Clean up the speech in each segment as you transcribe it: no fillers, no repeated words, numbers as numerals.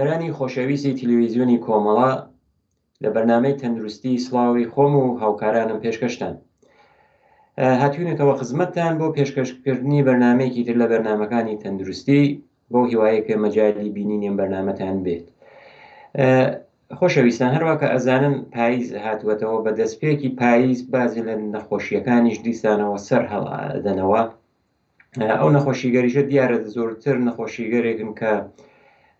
بینەرانی خۆشەویستی تلویزیۆنی کۆمەڵە لە بەرنامەی تەندروستی سڵاوی خۆم و هاوکارانم پێشکەشتان هاتوینەتەوە خزمەتتان بۆ پێشکەشکردنی بەرنمەیەکی تر لە بەرنمەکانی تەندروستی بەو هیوایە کە مەجالی بینینی ئەم بەرنامەتان بێت. خۆشەویستان هەروا کە ئەزانن پاییز هاتووەتەوە بە دەستپێکی پاییز بازی لە نەخۆشیەکانیش دیسانەوە سەر هەڵدەنەوە ئەو نەخۆشیگەریشە دیارە زۆرتر نەخۆشیگەرێکن کە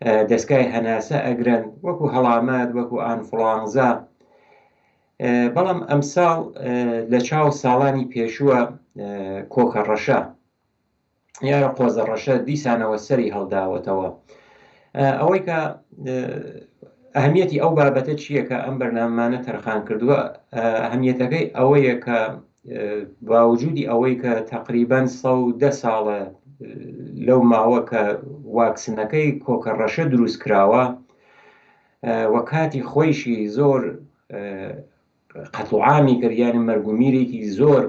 دەستگای هەناسە ئەگرن وەکو هەڵامەت وەکو ئانفڵانزا بەڵام ئەمساڵ لە چاو ساڵانی پێشووە کۆکە ڕەشە یارە قۆزە ڕەشە دیسانەوە سەری هەڵداوەتەوە. ئەوەی کە ئەهمیەتی ئەو بابەتە چییە کە ئەم بەرنامانە تەرخان کردووە ئەهمیەتەکەی ئەوەیە کە باوجودی ئەوەی کە تقریبان 110 ساڵە لەو ماوە کە واکسنەکەی کۆکە ڕەشە دروست کراوە و کاتی خۆیشی زۆر قەتڵوعامی کرد یانی مەرگ و میرێکی زۆر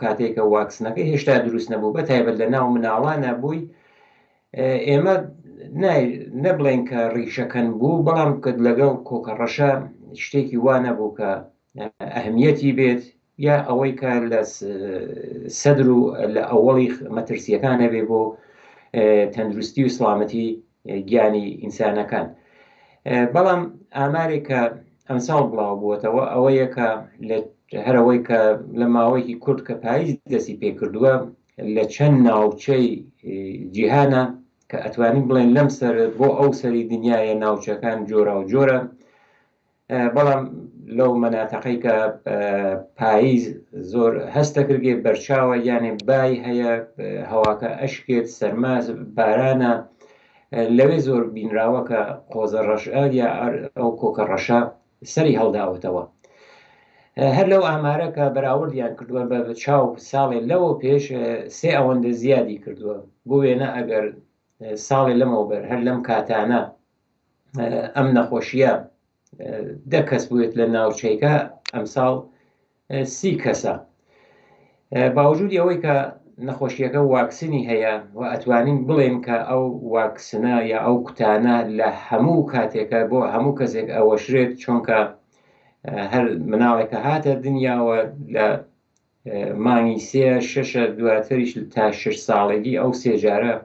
کاتێک کە واکسنەکە هێشتا دروست نەبوو بە تایبەت لە ناو مناڵانە بووی ئێمە نەبڵێن کە ڕیشەکەن بوو بەڵام کە لەگەڵ کۆکە ڕەشە شتێکی وا نەبوو کە ئەهمیەتی بێت یا ئەوەی کە لە سەدر و لە ئەوەڵی مەترسیەکان هەبێ بۆ تەندروستی و سڵامەتی گیانی ئینسانەکان. بەڵام ئامارێک کە ئەمساڵ بڵاو بووەتەوە ئەوەیە کە لە هەرەوەی کە لە ماوەیەکی کورت کە پاییز دەستی پێکردووە لە چەند ناوچەی جیهانە کە ئەتوانین بڵێن لەم سەر بۆ ئەو سەری دنیاە ناوچەکان جۆرا و جۆرە بەڵام لەو مەناتەقەی کە پاییز زۆر هەستەکرگێ بەرچاوە یانێ بای هەیە هەواکە ئەشکێت سەرما بارانە لەوێ زۆر بینراوە کە قۆزە ڕەشە یا ئەو کۆکە ڕەشە سەری هەڵداوەتەوە هەر لەو ئامارە کە بەراوردیان کردووە بە چاو ساڵێ لەوە پێش سێ ئەوەندە زیادی کردووە بۆ وێنە ئەگەر ساڵێ لەمەوبەر هەر لەم کاتانە ئەم نەخۆشیە دە کەس بووێت لە ناوچەیەکە ئەمساڵ سی کەسە باوجودی ئەوەی کە نەخۆشیەکە واکسنی هەیە و ئەتوانین بڵێن کە ئەو واکسنە یا ئەو کوتانە لە هەموو کاتێکە بۆ هەموو کەسێک ئەوەشرێت چونکە هەر مناڵێکە هاتە دنیاوە لە مانگی سێ شەشە دواتریش تا شش ساڵێکی ئەو سێجارە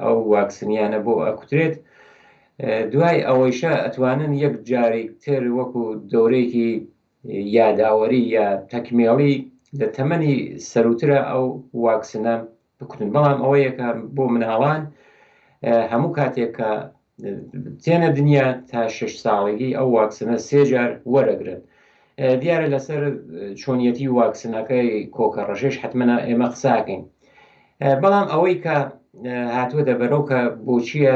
ئەو واکسنیانە بۆ ئەکوترێت دوای ئەوەیشە ئەتوانن یەک جارێک تر وەکو دەورەیەکی یاداوەری یا تەکمێڵی لە تەمەنی سەروترە ئەو واکسنە بکوتن بەڵام ئەوە یەکە بۆ مناڵان هەموو کاتێک کە تێنە دنیا تا شش ساڵێکی ئەو واکسنە سێ جار وەرەگرن دیارە لەسەر چۆنیەتی واکسنەکەی کۆکە ڕەشێش حتممە ئێمە قساکەین بەڵام ئەوەی کە هاتووە دەبەرەوە کە بۆچیە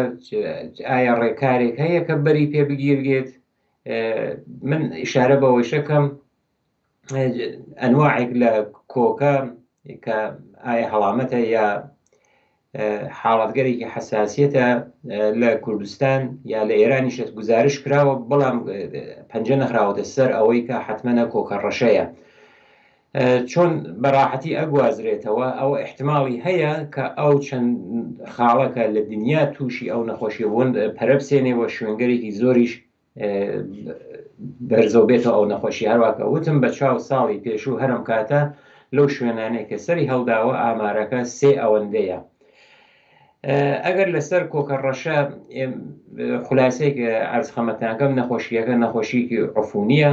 ئایا ڕێکارێک هەیە کە بەری پێ بگیرگێت من ئشارە بەوەیشەکەم ئەنواعێک لە کۆکە کە ئایا هەڵامەتە یا حاڵەتگەرێکی حەساسیەتە لە کوردستان یا لە ئێرانیش گزارش کراوە بەڵام پەنجە نەخراوەتە سەر ئەوەی کە حتممە کۆکە ڕەشەیە چۆن بەڕاحەتی ئەگوازرێتەوە ئەوە احتماڵی هەیە کە ئەو چەند خاڵەکە لە دنیا تووشی ئەو نەخۆشی بوون پەرەبسێنێ و شوێنگەرێکی زۆریش بەرزەو بێتەوە ئەو نەخۆشی هەرواکە وتم بە چاو ساڵی پێشوو هەرم کاتە لەو شوێنانەی کە سەری هەڵداوە ئامارەکە سێ ئەوەندەیە ئەگەر لەسەر کۆکە ڕەشە خولاسێک ئەرزخەمەتانکەم نەخۆشیەکە نەخۆشیکی عفونیە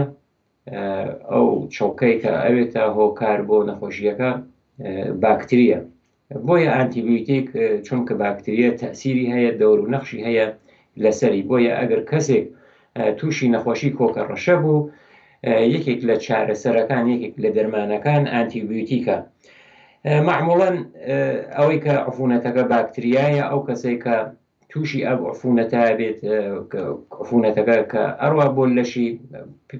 ئەو چڵکەی کە ئەوێتە هۆکار بۆ نەخۆشیەکە باکتریە بۆیە ئانتیبیوتیک چونکە باکتریە تەسیری هەیە دەور و نەخشی هەیە لەسەری بۆیە ئەگەر کەسێک تووشی نەخۆشی کۆکە ڕەشە بوو یەکێک لە چارەسەرەکان یەکێک لە دەرمانەکان ئانتیبیوتیکە معموڵەن ئەوەی کە عفونەتەکە باکتریایە ئەو کەسێک کە تووشی ئەو عفونەتە بێت عفونەتەکە کە ئەڕوا بۆ لەشی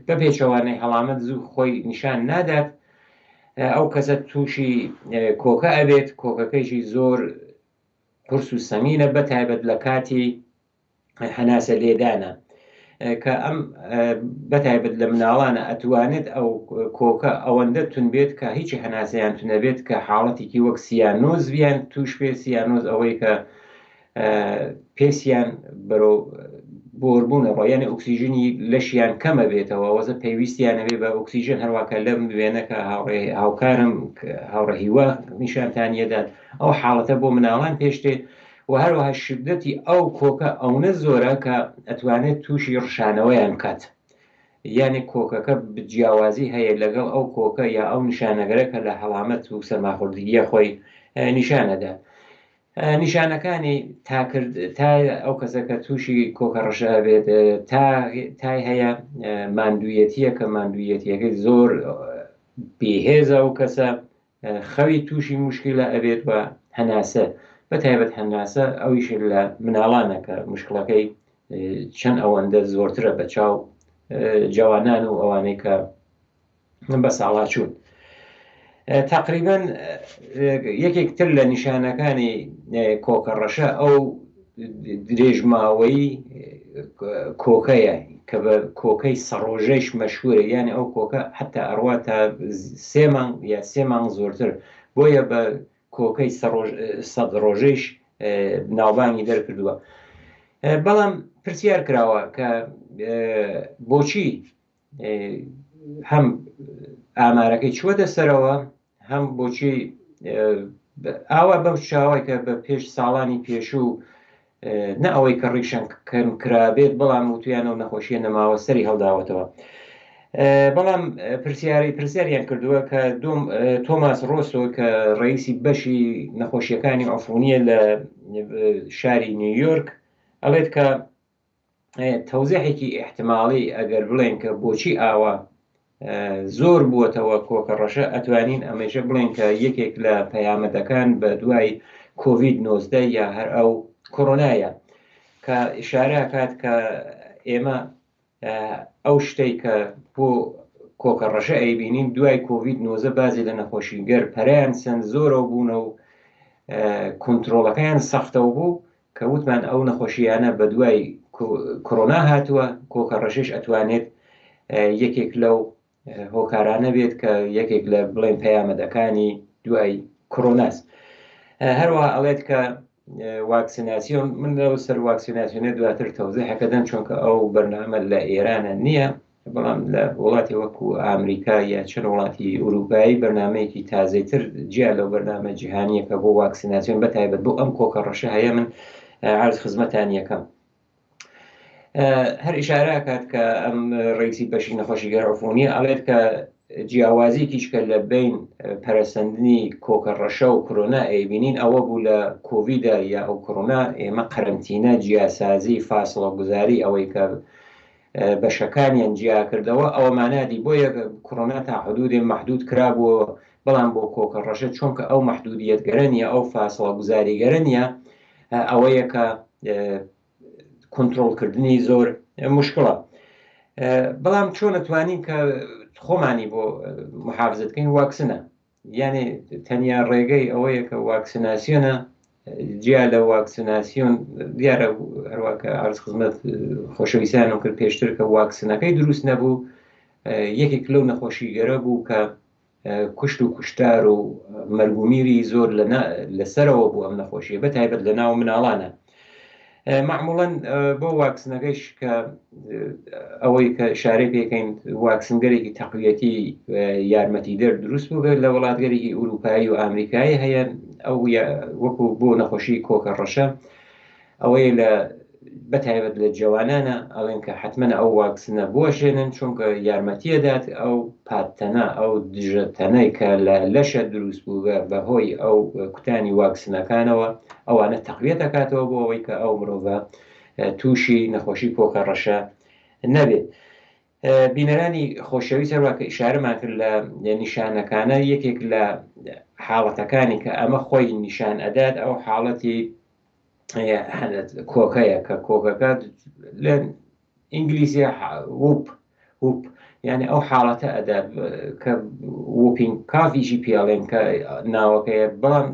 بە پێچەوانەی هەڵامەت زوو خۆی نیشان نادات ئەو کەسە تووشی کۆکە ئەبێت کۆکەکەیشی زۆر قورس و سەمینە بە تایبەت لە کاتی هەناسە لێدانە کە ئەم بەتایبەت لە مناڵانە ئەتوانێت ئەو کۆکە ئەوەندە تون بێت کە هیچی هەناسەیان تونەبێت کە حاڵەتێکی وەک سیانۆز بیان توش بێت سیانۆز ئەوەی کە پێسیان بەرەو بۆربوونەوە یعنی ئۆکسیژنی لەشیان کەمە بێتەوە وەزە پێویستیان هەبێ بە ئۆکسیژن هەروواکە لەم وێنەکە هاوڕێ هاوکارم هاوڕێ هیوا نیشانتانیەدات ئەو حاڵەتە بۆ مناڵان پێشتێ و هەروەها شدەتی ئەو کۆکە ئەونە زۆرە کە ئەتوانێت تووشی ڕشانەوەیان بکات یانێ کۆکەکە جیاوازی هەیە لەگەڵ ئەو کۆکە یا ئەو نیشانەگەرە کە لە هەڵامەت و سەرماخوردگیە خۆی نیشانەدا. نیشانەکانی تاکرد تا ئەو کەسە کە تووشی کۆکە ڕەشە ئەبێت تا تای هەیە ماندوویەتیە کە ماندوویەتیەکەی زۆر بێهێزە ئەو کەسە خەوی تووشی مشکلە ئەبێت و هەناسە بە تایبەت هەناسە ئەویش لە مناڵانە کە مشکلەکەی چەند ئەوەندە زۆرترە بە چاو جوانان و ئەوانەی کە بە ساڵاچوون. تقریبا یەکێک تر لە نیشانەکانی کۆکە ڕەشە ئەو درێژماوەی کۆکەیە کە بە کۆکەی سەڕۆژەیش مەشهورە یعنی ئەو کۆکە حتا ئەڕوا تا سێ مانگ یا سێ مانگ زۆرتر بۆیە بە کۆکەی سەد ڕۆژەیش ناوبانگی دەرکردووە بەڵام پرسیار کراوە کە بۆچی هەم ئامارەکەی چووەتە سەرەوە هەم بۆچی ئاوا بەم چاوای کە بە پێش ساڵانی پێشوو نە ئەوەی کە ڕیشەن کەم کرابێت بەڵام وتویانە و نەخۆشیە نەماوە سەری هەڵداوەتەوە بەڵام پرسیاری پرسیاریان کردووە کە دۆم تۆماس ڕۆسۆ کە ڕئیسی بەشی نەخۆشیەکانی عفونیە لە شاری نیویۆرک ئەڵێت کە تەوزیحێکی ئیحتماڵی ئەگەر بڵێن کە بۆچی ئاوا زۆر بووەتەوە کۆکە ڕەشە ئەتوانین ئەمەیشە بڵێن کە یەکێک لە پەیامەدەکان بە دوای کۆڤید 19 یا هەر ئەو کۆرۆنایە کە ئشارە کات کە ئێمە ئەو شتەی کە بۆ کۆکە ڕەشە ئەیبینین دوای کۆڤید 19 بازی لە نەخۆشیگەر پەریان سەند زۆرەوە بوونە و کۆنتترۆڵەکەیان سەختەوە بوو کە وتمان ئەو نەخۆشییانە بەدوای کۆرۆنا هاتووە، کۆکە ڕەشیش ئەتوانێت یەکێک لەو هۆکارانە بێت کە یەکێک لە بڵێن پەیامەدەکانی دوای کۆرۆناس. هەروەها ئەڵێت کە واکسیناسیۆن من لەو سەر واکسیناسیۆنە دواتر تەوزیحەکە دەم چونکە ئەو بەرنامە لە ئێرانە نییە بەڵام لە وڵاتی وەکو ئامریکا یا چەند وڵاتی ئوروپایی بەرنامەیەکی تازەتر جیا لەو بەرنامە جیهانیە کە بۆ واکسیناسیۆن بە تایبەت بۆ ئەم کۆکە ڕەشە هەیە من عرض خزمەتان یەکەم هەر ئشارە کات کە ئەم ڕیسی بەشی نەخۆشی گەرعفۆنیە ئەڵێت کە جیاوازیەکیش کە لە بین پەرەسەندنی کۆکە ڕەشە و کۆرۆنا ئەیبینین ئەوە بوو لە کۆڤیدا یا ئەو کۆرۆنا ئێمە قەرەنتینە جیاسازی فاسڵە گوزاری ئەوەی کە بەشەکانیان جیاکردەوە ئەوە مانادی بۆیە کۆرۆنا تا حدودێ مەحدود کرابووەوە بەڵام بۆ کۆکە ڕەشە چۆنکە ئەو مەحدودیەتگەرە نیە ئەو فاسڵە گوزاریگەرە نیە ئەوەیە کە کۆنترۆڵکردنی زۆر مشکڵە بەڵام چۆن ئەتوانین کە خۆمانی بۆ محافزت بکەین واکسنە یانێ تەنیا ڕێگەی ئەوەیە کە واکسناسیۆنە جیا لە واکسناسیۆن دیارە هەروە کە عرض خزمەت خۆشەویستانم کرد پێشتر کە واکسنەکەی دروست نەبوو یەکێک لەو نەخۆشیگەرە بوو کە کوشت و کوشتار و مەرگومیری زۆر لەسەرەوە بوو ئەم نەخۆشیە بە تایبەت لە ناو مناڵانە مەعموڵەن بۆ واکسنەکەیش کە ئەوەی کە ئشارەی پێکەین واکسنگەرێکی تەقویەتی یارمەتیدەر دروست بوو لە وڵاتگەرێکی ئوروپایی و ئامریکایی هەیە ئەو وەکو بۆ نەخۆشی کۆکە ڕەشە ئەوەیە لە بەتایبەت لە جەوانانە ئەڵێن کە حتمما ئەو واکسنە بوەشێنن چونکە یارمەتیەدات ئەو پاتەنە ئەو دژە تەنەی کە لە لەشە دروست بووگە بەهۆی ئەو کوتانی واکسنەکانەوە ئەوانە تەقویەت دەکاتەوە بۆ ئەوەی کە ئەو مرۆڤە تووشی نەخۆشی کۆکە ڕەشە نەبێت. بینەرانی خۆشەویست هەروە کە ئیشارەمان کرد لە نیشانەکانە یەکێک لە حاڵەتەکانی کە ئەمە خۆی نیشان ئەدات ئەو حاڵەتی کۆکەیە کە کۆکەکە لە ئینگلیزیە وپ وپ یعنی ئەو حاڵەتە ئەدات کە وپینگ کافیشی پێڵێن کە ناوەکەیە بەڵام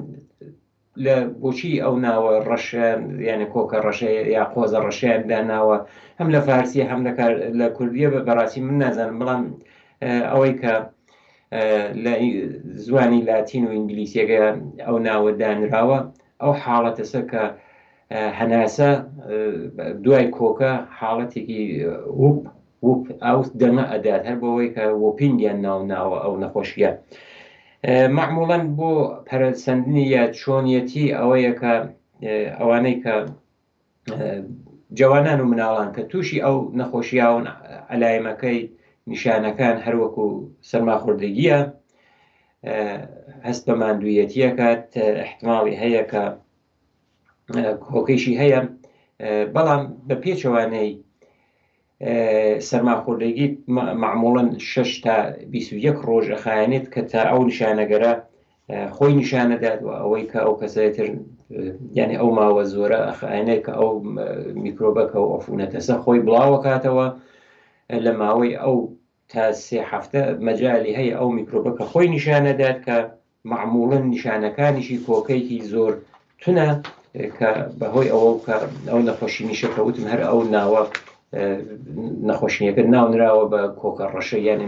لە بۆچی ئەو ناوە ڕەشە یانە کۆکە ڕەشە یا قۆزە ڕەشیان داناوە هەم لە فارسی هەم لە لە کوردیە بە بەڕاستی من نازانم بەڵام ئەوەی کە لە زوانی لاتین و ئینگلیسیەکە ئەو ناوە دانراوە ئەو حاڵەتەسە کە هەناسە دوای کۆکە حاڵەتێکی وپ وپ ئەو دەمە ئەدات هەر بۆەوەی کە وۆپینگیان ناو ناوە ئەو نەخۆشیە مەعموڵەن بۆ پەرەسەندنی یا چۆنیەتی ئەوەیە کە ئەوانەی کە جوانان و مناڵان کە تووشی ئەو نەخۆشیاون ئەلایمەکەی نیشانەکان هەروەکو سەرماخوردەگیە هەست بە ماندوویەتیەکات احتماڵی هەیە کە هۆکەیشی هەیە بەڵام بە پێچەوانەی سەرماخۆردەگی معموڵەن 6 تا 21 ڕۆژ ئەخایەنێت کە تا ئەو نیشانەگەرە خۆی نیشانەدات و ئەوەی کە ئەو کەسەتر یعنی ئەو ماوە زۆرە ئەخایەنێت کە ئەو میکرۆبەکە و ئەفونەتەسە خۆی بڵاوەکاتەوە لە ماوەی ئەو تا سێ هەفتە مەجالی هەیە ئەو میکرۆبە کە خۆی نیشانەدات کە مەعموڵەن نیشانەکانیشی کۆکەیەکی زۆر تونە کە بەهۆی ئەوە کە ئەو نەخۆشینیشە کە وتم هەر ئەو ناوە نەخۆشینەکە ناونراوە بە کۆکە ڕەشە یعنی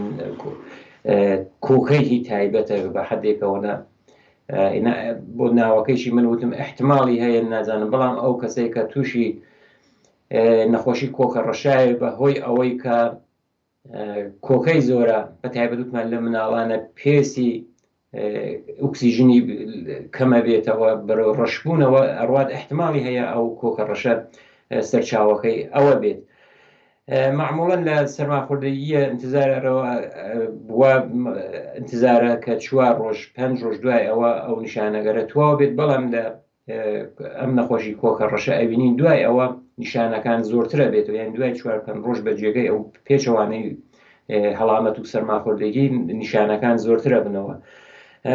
کۆکەیەکی تایبەتە بە حدێکەوە نە بۆ ناوەکەیشی من وتم احتمالی هەیە نازانم بەڵام ئەو کەسێک کە تووشی نەخۆشی کۆکە ڕەشایە بە هۆی ئەوەی کە کۆکەی زۆرە بە تایبەت وتمان لە مناڵانە پێسی ئۆکسیژنی کەمە بێتەوە بەرەو ڕەشبوونەوە ئەڕوات احتمالی هەیە ئەو کۆکە ڕەشە سەرچاوەکەی ئەوە بێت معموڵەن لە سەرماخوردەییە انتظارەوە بووە انتظارە کە چوار ڕۆژ پێنج ڕۆژ دوای ئەوە ئەو نیشانەگەرە تواو بێت بەڵام لە ئەم نەخۆشی کۆکە ڕەشە ئەوینین دوای ئەوە نیشانەکان زۆرترە بێت و یان دوای چوار پێنج ڕۆژ بە جێگەی ئەو پێچەوانەی هەڵامەت و سەرماخۆردەگی نیشانەکان زۆرترە بنەوە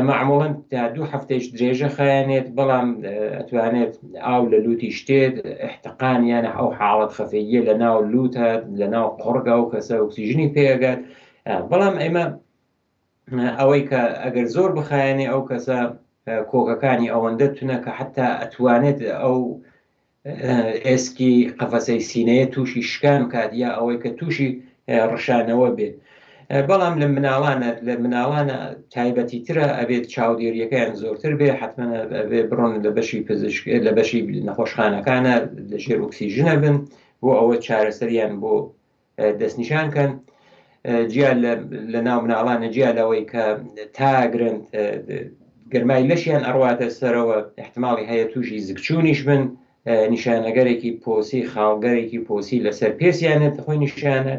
معموڵەن تا دوو هەفتەیش درێژە خایەنێت بەڵام ئەتوانێت ئاو لە لوتی شتێت احتقان یانە ئەو حاڵەت خەفەیە لە ناو لوتە لە ناو قڕگا و کەسە ئۆکسیژنی پێگات بەڵام ئێمە ئەوەی کە ئەگەر زۆر بخایەنێ ئەو کەسە کۆکەکانی ئەوەندە تونە کە حتا ئەتوانێت ئەو ئێسکی قەفەسەی سینەیە تووشی شکان کات یا ئەوەی کە تووشی ڕشانەوە بێت بەڵام لە مناڵانە لە مناڵانە تایبەتی ترە ئەبێت چاودێریەکەیان زۆرتر بێ حتمما ئەبێ بڕۆن لە بەشی پزیشک لە بەشی نەخۆشخانەکانە لە ژێر ئۆکسیژنە بن بۆ ئەوە چارەسەریان بۆ دەستنیشان کەن جیا لە ناو مناڵانە جیا لەوەی کە تاگرن گەرمای لەشیان ئەڕواتە سەرەوە احتماڵی هەیە تووشی زگچوونیش بن نیشانەگەرێکی پۆسی خاڵگەرێکی پۆسی لەسەر پێسیانێت خۆی نیشانە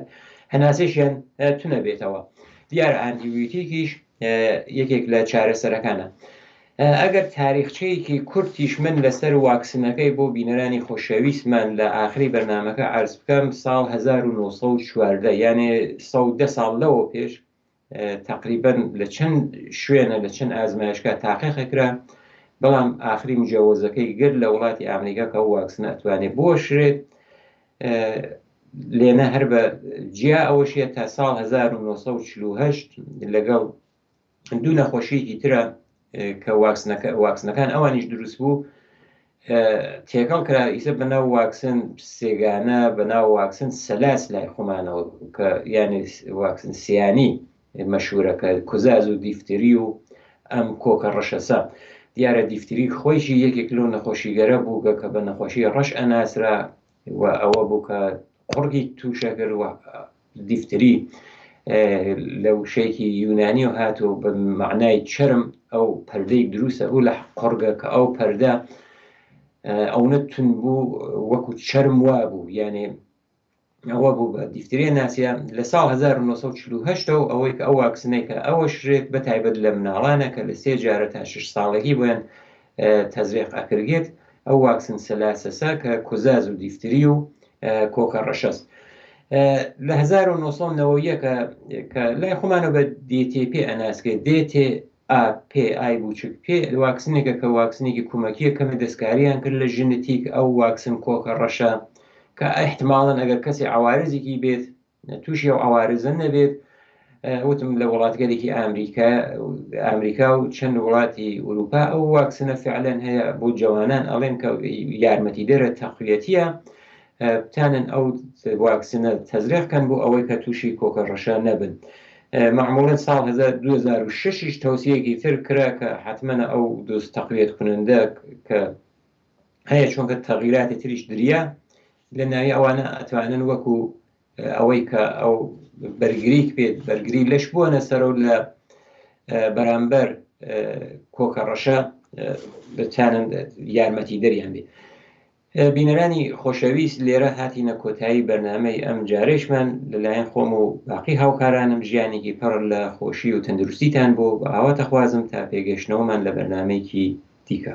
هەناسەشیان تونە بێتەوە دیار ئانتیبیوتیکیش یەکێک لە چارەسەرەکانە. ئەگەر تاریخچەیەکی کورتیش من لەسەر واکسنەکەی بۆ بینەرانی خۆشەویستمان لە ئاخری بەرنامەکە عەرز بکەم ساڵ 1914 یانێ 110 ساڵ لەوە پێش تقریبا لە چەند شوێنە لە چەند ئازمایشگا تاقیقە کرا بەڵام ئاخری مجەوەزەکەی گرت لە وڵاتی ئەمریکا کە ئەو واکسنە ئەتوانێت بۆشرێت لێنە هەر بە جیا ئەوەشیە تا ساڵ 1948 لەگەڵ دوو نەخۆشیەکی ترە کە واکسنەکە واکسنەکان ئەوانیش دروست بوو تێکەڵ کرا ئیسە بەناو واکسن سێگانە بەناو واکسن سەلاس لای خۆمانەوە کە یعنی واکسن سیانی مەشهورە کە کوزاز و دیفتری و ئەم کۆکە ڕەشەسە دیارە دیفتری خۆیشی یەکێک لەو نەخۆشیگەرە بووگە کە بە نەخۆشی ڕەش ئەناسرا و ئەوە بوو کە قوڕگی تووشە کرد و دیفتری لە وشەیەکی یونانی و هاتووە بە معنای چرم ئەو پەردەی دروستە بوو لە قوڕگە کە ئەو پەردە ئەونە تون بوو وەکو چرم وا بوو یانێ ئەوە بوو بە دیفتریا ناسیە لە ساڵ 1948 و ئەوەی کە ئەو واکسنەی کە ئەوە شرێت بە تایبەت لە مناڵانە کە لە سێ جارە تا شش ساڵێکی بۆیان تەزریق ئەکرگێت ئەو واکسن سەلاسەسە کە کوزاز و دیفتری و کۆکە ڕەشەست لە 1990 کە لای خۆمانە بە DTP ئەناسکێت DT A P ئای بووچک پێ واکسنێکە کە واکسنێکی کومەکیە کەمێ دەستکاریان کرد لە ژنتیک ئەو واکسن کۆکە ڕەشە کە ئیحتماڵەن ئەگەر کەسی عوارزێکی بێت تووشی ئەو عوارزە نەبێت وتم لە وڵاتگەلێکی ئەمریکا ئەمریکا و چەند وڵاتی ئوروپا ئەو واکسنە فعلەن هەیە بۆ جوانان ئەڵێن کە یارمەتیدەرە تەقویەتیە بتانن ئەو واکسنە تەزریق کەن بۆ ئەوەی کە تووشی کۆکە ڕەشە نەبن. مەعموڵەن ساڵ 2006 یش تەوسیەکی تر کرا کە حەتمەنە ئەو دۆز تەقویەت کنندە کە هەیە چونکە تەغیراتی تریش دریا لە ناوی ئەوانە ئەتوانن وەکو ئەوەی کە ئەو بەرگریک پێت بەرگری لەش بووە سەرەوە لە بەرامبەر کۆکە ڕەشە بتانن یارمەتی دەریان بێ. بینەرانی خۆشەویست لێرە هاتینە کۆتایی بەرنامەی ئەم جارەیشمان لەلایەن خۆم و باقی هاوکارانم ژیانێکی پڕ لە خۆشی و تەندروستیتان بۆ بە ئاواتەخوازم تا پێگەشتنەوەمان لە بەرنامەیەکی دیکە.